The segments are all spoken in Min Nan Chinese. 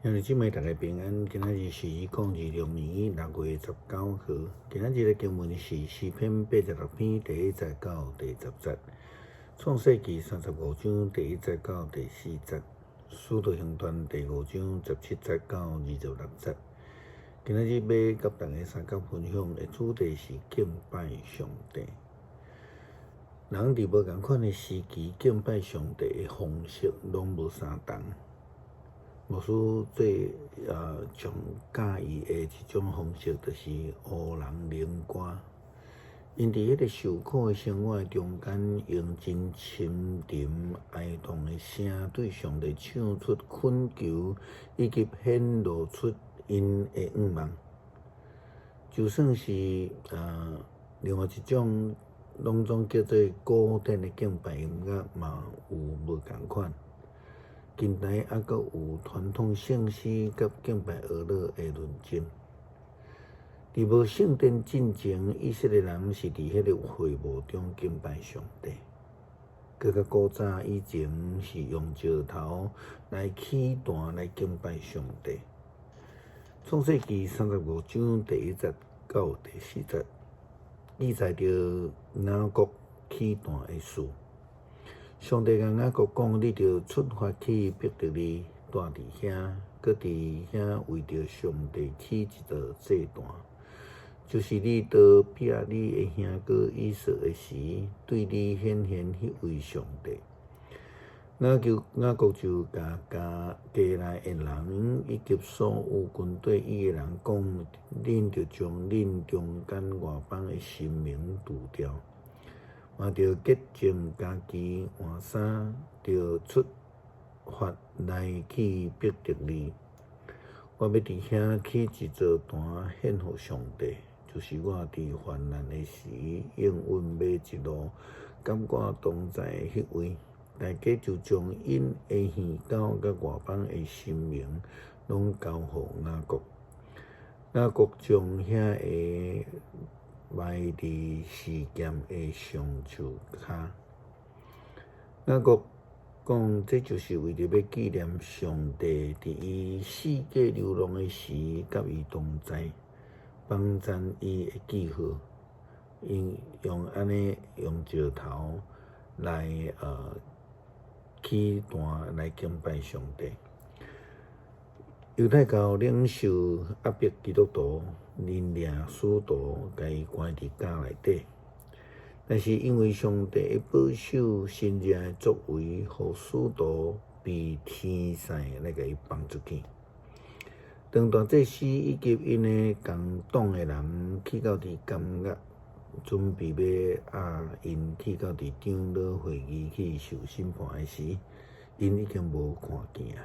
兄弟姊妹，大家平安。今仔日是2026年6月19號。今仔日的經文是詩篇86篇第一節到第十節，創世記35章第1節到第4節，使徒行傳第五章17節到26節。今仔日欲佮大家相佮分享的主題是敬拜上帝。人佇無仝款的時期敬拜上帝的方式攏無相仝。牧師最上佮意的一種方式，就是黑人靈歌。𪜶佇彼个受苦的生活中間，用真深沉哀痛的聲，對上帝唱出懇求，以及顯露出𪜶的願望。就算是另外一種，攏總叫做古典的敬拜音樂，嘛有無仝款。近代猶閣有傳統聖詩佮敬拜哀樂的論爭。佇無聖殿進前，以色列人是佇彼个會幕中敬拜上帝。閣較古早以前是用石頭來起壇來敬拜上帝。創世記35章第1節到第四節，記載著雅各起壇的事。上帝共雅各講：你著出發去伯特利，蹛佇遐，閣佇遐為著上帝起一座祭壇，就是你刀劈你的兄哥以掃的時，對你顯現彼位上帝。雅各就共家家內的人以及所有跟綴伊的人講：恁著將恁中間外邦的神明除掉。嘛著潔淨家己，換衫，著出發來去伯特利。我欲佇遐起一座壇獻予上帝，就是我佇患難的時應允欲一路佮我同在的彼位。大家就將𪜶的耳狗佮外邦的神明攏交予雅各。雅各將遐个埋佇示劍的橡樹跤。雅各講，這就是為著欲紀念上帝佇伊四界流浪的時，佮伊同在，幫贊伊的記號。𪜶用按呢用石頭來起壇來敬拜上帝。猶太教領袖壓迫基督徒，𪜶掠使徒，共伊關佇監內底。但是因為上帝的保守，神蹟的作為，予使徒被天使來共伊放出去。當大祭司以及𪜶的共黨的人去到佇監獄，準備欲押𪜶去到佇長老會議去受審判的時，𪜶已經無看見啊。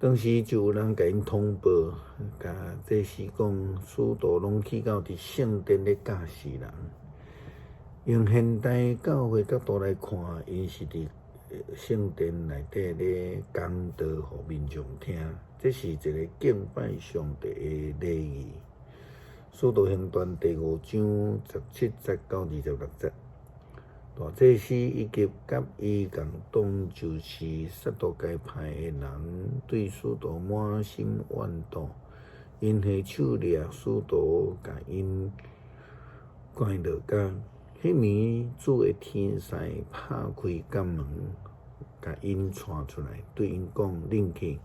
當時就有人共𪜶通報，共祭司講，使徒攏去到佇聖殿咧教示人。用現代教會角度來看，𪜶是佇聖殿內底咧講道予民眾聽，這是一个敬拜上帝的禮儀。使徒行傳第五章17節到26節，大祭司以及佮伊共黨，就是撒都該派的人，對使徒滿心怨妒，𪜶下手掠使徒，共𪜶關落監。彼暝主的天使拍開監門，共𪜶帶出來，對𪜶講：恁去，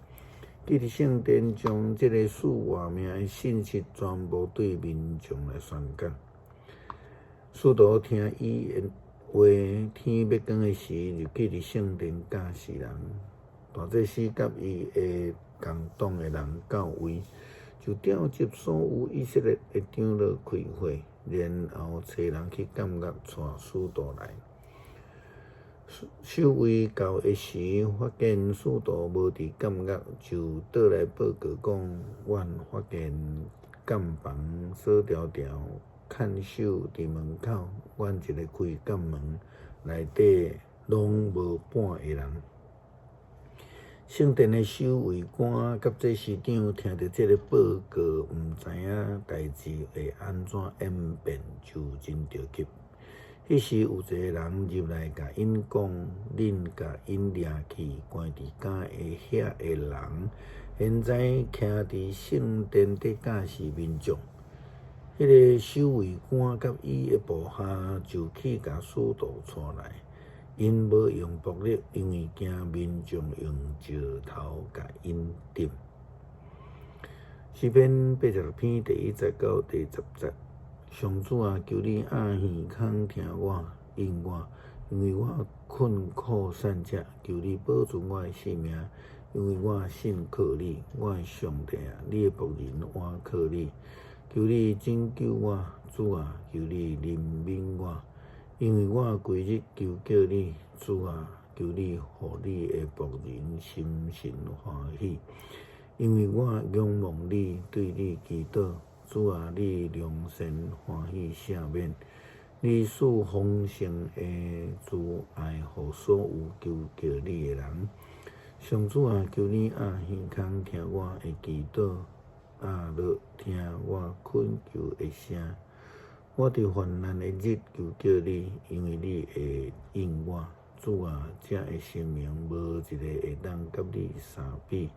去佇聖殿將這个賜活命的信息全部對民眾來宣講。使徒聽伊的話，天欲光的時，就去佇聖殿教示人。大祭司佮伊的共黨的人到位，就召集所有以色列的長老開會，然後差人去監獄帶使徒來。守衛到的時，發現使徒無佇監獄，就倒來報告講：阮發現監房鎖牢牢，看守佇門口，阮一个開監門，內底攏無半个人。聖殿的守衛官佮祭司長聽著這个報告，毋知影代誌會按怎演變，就真著急。彼時有一个人入來共𪜶講：恁共𪜶掠去關佇監的遐个人，現在徛佇聖殿佇教示民眾。彼个守衛官佮伊的部下就去共使徒帶來，𪜶無用暴力，因為驚民眾用石頭共𪜶擲。詩篇86篇第1節到第10節。上主啊，求你掩耳孔聽我，應我，因為我困苦散赤。求你保存我的性命，因為我信靠你。我的上帝啊，你的僕人倚靠你，求你拯救我，主啊，求你憐憫我，因為我規日求叫你，主啊，求你予你的僕人心神歡喜，因為我仰望你，對你祈禱。主啊，你良善歡喜赦免，你賜豐盛的慈愛予所有求叫你的人。上主啊，求你掩耳孔聽我的祈禱，掩耳聽我懇求的聲。我佇患難的日求叫你，因為你會應我。主啊，這的神明無一个會當佮你相比。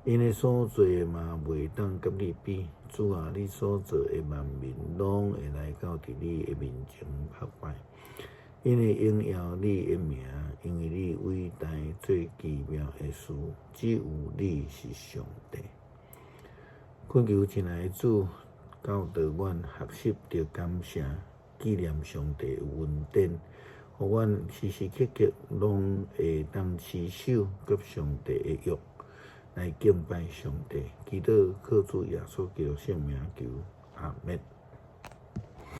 𪜶的所做的嘛袂當佮你比。主啊，你所造的萬民攏會來到佇你的面前膜拜，𪜶會榮耀你的名，因為你偉大，做奇妙的事，只有你是上帝。懇求親愛的主教導阮學習著感謝，紀念上帝的恩典，予阮時時刻刻攏會當持守佮上帝的約，來敬拜上帝。祈禱靠主耶穌基督聖名求，阿們。